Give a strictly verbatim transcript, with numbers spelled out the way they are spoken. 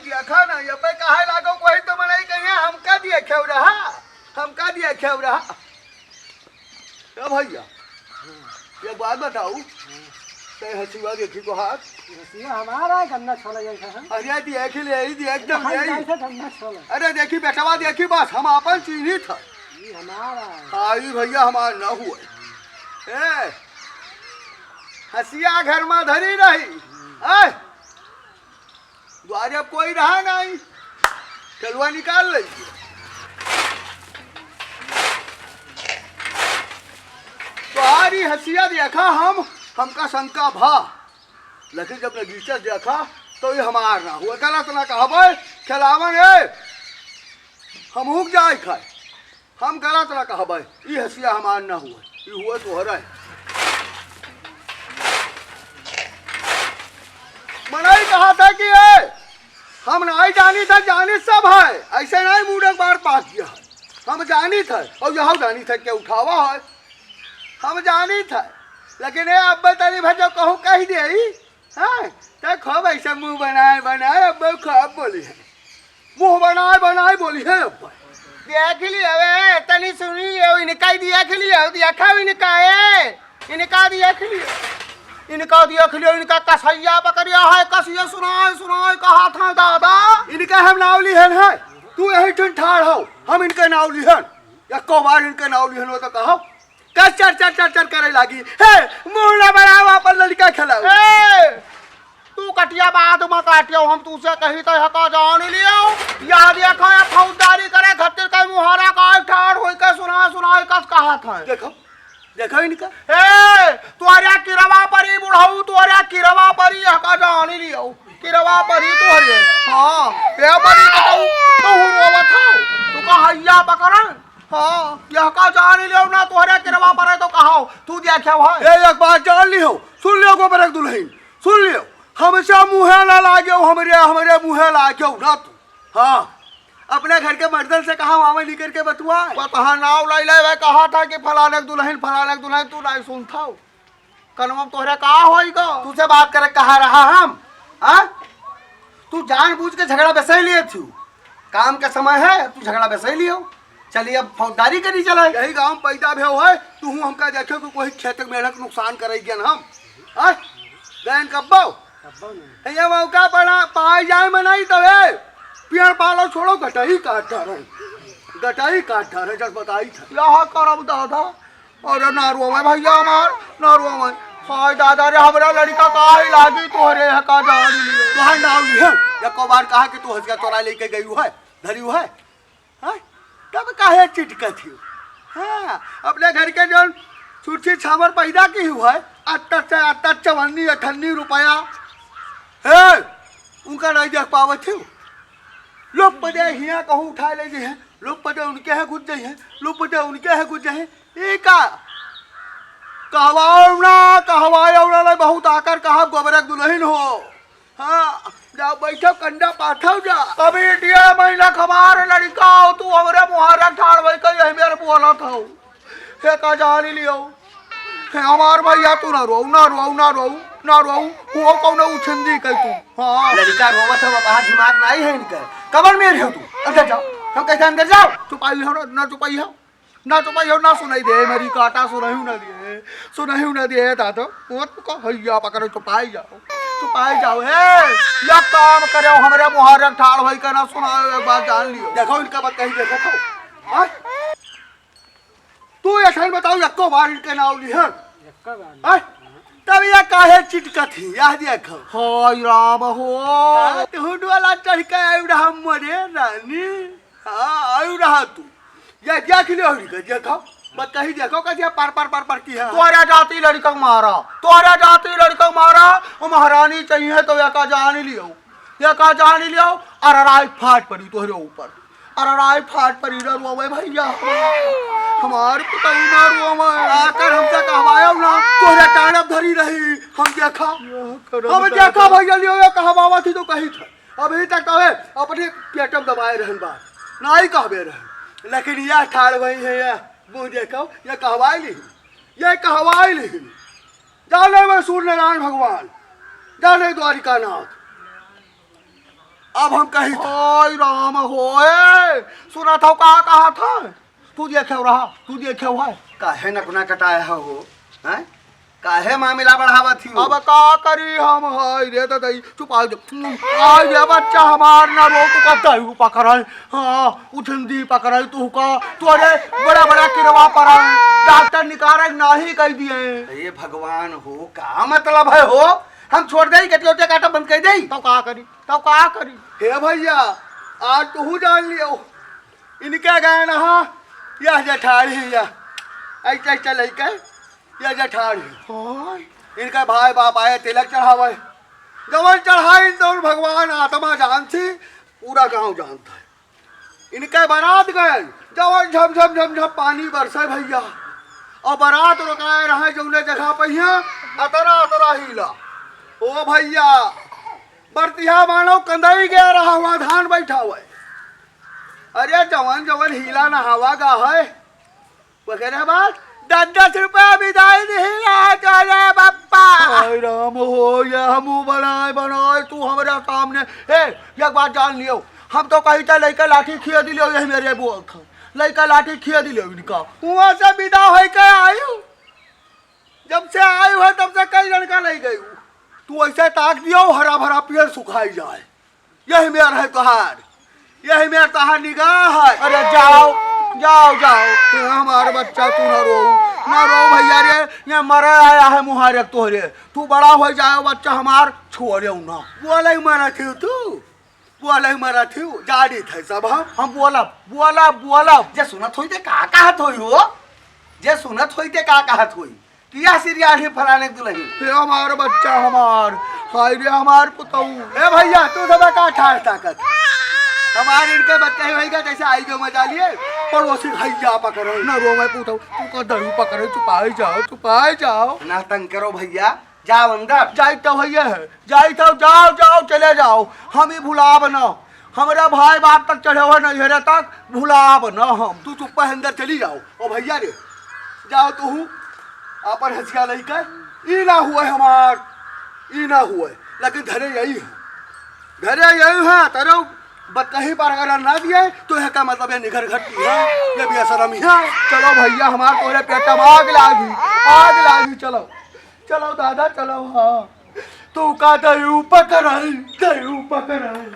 देखा ना, ये पे काहे लागो, कोई तो मनई कहिया हमका देखेउ रहा, हमका देखेउ रहा। ए भइया, ये बात बताऊ, ते हसिया देखी तोहार? हसिया हमारा है, गन्ना छोला जैसा है। अरे देखी ले, ई देख एकदम हम यही। जैसे गन्ना छोला। अरे देखी बेटवा, देखी बस, हम आपन चिन्हित है। ई हमारा है। हाँ, ई भइया हमार ना हुए। ए, हसिया घर में धरी रही। ए, द्वारे अब कोई रहा नहीं, चलुआ निकाल ले। तोहारी हसिया देखा हम, हमका शंका भा, लेकिन जब नगीचा देखा तो ये हमार ना हुआ। गलत ना कहबे, खिलावन है, हम हुक जाए खाए। हम गलत ना कहबै, ई हसिया हमार ना हुए, ई हुए तोहरा है। मनई कहा था कि ए, हम नाई जानी था, जानी सब है, ऐसे नाई मूड एक बार पाक दिया है। हम जानी था, और यह जानी था के उठावा है, हम जानी था। लेकिन ए, अब तनी भर जो कहूँ कह दे, हाँ, त खूब ऐसे मुँह बनाए, बनाए, अब खूब बोली है। मुँह बनाए, बनाए बोली है अब। देख लियो, ए, तनी सुनी लियो, इनका ही देख लियो, देखा इनका, ए, इनका देख लियो। इनका देख लियो, इनका कसैया पकड़िया है, कसिया सुनाए, सुनाए कहा था दादा। इनका हम नाव लिहन है, तू यही ठन ठाड़ हो, हम इनका नाव लिहन। एको बार इनका नाव लिहन हो तो कहो, कस चर चर चर चर करे लागी। हे, मुँह ना बनाओ, अपन लड़का खिलाओ। ए, तू कटिया बात में काटियो, हम तूसे कही तो हका जान लियो। याद रखो, ये फौजदारी करे खातिर कई मुहारा का ठाड़ होई के सुना सुना कस कहा था। देखो, देखो इनका। ए, तोहरे किरवा परी बुढ़ऊ, तोहरे किरवा परी हका जान लियो। किरवा परी तोहरे। हाँ, ए परी कतऊ, तू रोवत हो। तू का हैया पकड़न? हाँ, यह का जान लियो ना, तोहरे किरवा परे तो कहाओ, तू देखे हो। ए, एक बात जान लियो, सुन लियो गोबर एक दुल्हन, सुन लियो, हमसे मुँहे ना लाग्यो, हमरे, हमरे मुँहे लाग्यो ना तू। हाँ, अपने घर के मर्दन से कहा, वहाँ निकर के बतुआ। वो कहा नाव लाई ले, वह कहा था कि फलाने के दुल्हन, फलाने के दुल्हन, तू नहीं सुनता हो। कनवा में तोहरे का होई गो? तुझसे बात करे कहा रहा हम, हाँ? तू जानबूझ के झगड़ा बेसई लिए थी। काम के समय है, तू झगड़ा बेसई लियो। चलिए, अब फौजदारी करी चले। यही गाँव में पैदा भे है, तू हमका देखे कि कोई खेत में मेहनत नुकसान करे गया हम, हाँ? गयन कब्बो? कब्बो नहीं। ये मौका पड़ा, पाए जाए में नहीं तो ए, पेड़ पालो छोड़ो, गटाई काट डारे। गटाई काट डारे, जस बताई था। यह करब दादा, अरे ना रोवे भैया हमार, ना रोवे। हाय दादा रे, हमरा लड़का का ही लागी तोहरे है का जान लिए। तोहार नाव लिहन, एको बार कहा कि तू हसिया तोरा लेके गई है, धरी है, हाँ? तब काहे चिटकत ही? हाँ, अपने घर के जौन छुच्छी छावर पैदा की हुआ है, अत्ता च-, अत्ता चवन्नी अठन्नी रुपया, हे, उनका नहीं देख पावत ही। लोग पदे हिया कहूँ उठा ले जी हैं, लोग पदे उनके हैं घुस जाई हैं, लोग पदे उनके हैं घुस जाई हैं। ई का? कहवाओ ना, कहवाओ ना, नहीं बहुत आकर कहा गोबरक दुल्हन हो। हाँ, जाओ बैठो, कंडा पाथो जा। अभी डेढ़ महीना के हमार लड़का हो, तू हमरे मुहारा ठाड़ भाई कहीं यही मेरे बोलत हो। हे का जान लियो। हे हमार भैया, तू ना रो, ना रो, ना रो, ना रो। वो कौन उछंदी कह तू? हाँ। लड़का रोवत हो, वहाँ दिमाग नहीं है इनका। कबर में रहो तू। अंदर जाओ। हम कहते हैं अंदर जाओ। चुपाई हो ना, ना चुपाई हो। ना चुपाई हो, ना सुनाई दे, मेरी काटा सुनाई ना दे, सुनाई ना दे, दादा। वो तो का हैया पकड़ो, चुपाई जाओ, चुपाई जाओ। हे, या काम करे, हमरे मुहारा ठाड़ भाई का ना सुनाओ, एक बात जान लियो। देखो इनका बात कहीं देखो तो। हाँ? तू ऐसा ही बताओ, यक्को बार इनके नाव लिहन। यक्का बार। हाँ? तब ये काहे चिटकत ही, यह देखो। हाय राम हो। हाँ, तू डोला चढ़ के आयु रहा मोरे रानी। हाँ, आयु रहा तू। ये देख लियो इनके, देखो। बस कहीं देखो, कैसे पार, पार, पार, पार की है। तोहरा जाति लड़का मारा, तोहरा जाति लड़का मारा, वो महारानी चाहिए तो यका जान लियो, यका जान लियो, अरराई फाट पड़ी तोहरे ऊपर। अरे राय फाट परी ना रोवे भैया, हमार पुतहु ना रोवे। आकर हमसे कहवायो ना, तोहरे टांडव धरी रही। हम देखा, हम देखा भैया लियो, ये कहवावा थी तो कही था। अभी तक तो है, अपने पेट में दबाए रहन बात, ना ही कहबे रहन। लेकिन यह ठाड़ वही है, यह मुँह देखो, यह कहवाई ली, यह कहवाई ली। जाने में सूर्य नारायण भगवान, जाने द्वारिका नाथ। अब हम कही था। हाय राम होए, सुना था का कहा था? तू देखे रहा, तू देखे हुआ है। काहे नकुना कटाया हो, हैं? काहे मामला बढ़ावत ही हो? अब का करी हम, हाय रे ददई, चुप आ जा। हाय रे बच्चा हमार, ना रो, तू का दही पकड़ाई, हाँ, उठंदी पकड़ाई, तू का, तोरे बड़ा बड़ा किरवा पड़ा, डॉक्टर निकारे नाही कह दिए। हे भगवान हो, का मतलब है हो? हम छोड़ देई, गटियोटे काटा बंद कर देई? तो का करी, तो का करी? हे भैया, आज तू जान लियो, इनके गए ना, यह जेठानी है, यह ऐसे ऐसे लइके, यह जेठानी। हाँ। इनका भाई बाप आए तिलक चढ़ावे, जवन चढ़ाई तो भगवान आत्मा जानती, पूरा गांव जानता है। इनके बारात गए, जवन झम झम झम झम पानी बरसे भैया, और बारात रोकाए रहे जौने जगह पे हियाँ, अतरा अतरा हीला। ओ भैया, बरतिहा मानो कंदई गया रहा हुआ धान बैठा हुआ है। अरे जवन जवन हीला नहावा गा है, ओकरे बाद दस दस रुपया बिदाई दिहिला, चले बप्पा। हाय राम हो, ये हमू बनाए बनाए तू हमरा सामने। ए, एक बात जान लियो, हम तो कही था लइका लाठी खिया दिलियो, यही मेरे बोल था। लइका लाठी खिया दिलियो इनका। वहाँ से विदा होई के आयु, जब से आयु है तब से कई लड़का नहीं गई। तू ऐसे ताक दियो, हरा भरा पेड़ सुखाई जाए। यही मेर है तोहार, यही मेर तोहार निगाह है। अरे जाओ, जाओ, जाओ। ए, हमार बच्चा तू ना रो, ना रो भैया रे, ये मरे आया है मुहारे तोहरे। तू बड़ा हो जाओ बच्चा हमार, छोड़े ना। बोले मरा थे तू, बोले मरा थे, जाड़ी थे सब हम। हम बोलब, बोलब, बोलब। जे सुनत होई ते का कहत होई हो? जे सुनत होई ते का कहत होई? किया सिरियाढ़ी फलाने के दुलही। हे हमार बच्चा हमार, हाय रे हमार पुतऊ। ए भैया, तू सब का ठाड़ ताकत? हमार इनके बच्चा ही होइगा, जैसे आई गयो मजा लिए, पड़ोसी भैया पकड़ो। ना रो मैं पुतऊ, तू का दरू पकड़ो, चुपाई जाओ, चुपाई जाओ। ना तंग करो भैया, जाओ अंदर। जाई तो भैया है, जाई तो जाओ, जाओ, चले जाओ, हम ही भुलाब ना। हमरा भाई बाप तक चढ़े हुए नैहरे तक भुलाब न हम। तू चुप्पा अंदर चली जाओ। ओ भैया रे, जाओ तू आपन हंसिया लइके। ई ना हुए हमार, ई ना हुए, लेकिन घरे यही है, घरे यही है। तेरे बतही पर अगर ना दिए तो यह का मतलब है, निगर घटी है, ये बेशरमी है। चलो भैया, हमार तोरे पेट में आग लागी, आग लागी। चलो, चलो दादा, चलो। हाँ, तू का दयू पकड़ाई, दयू पकड़ाई।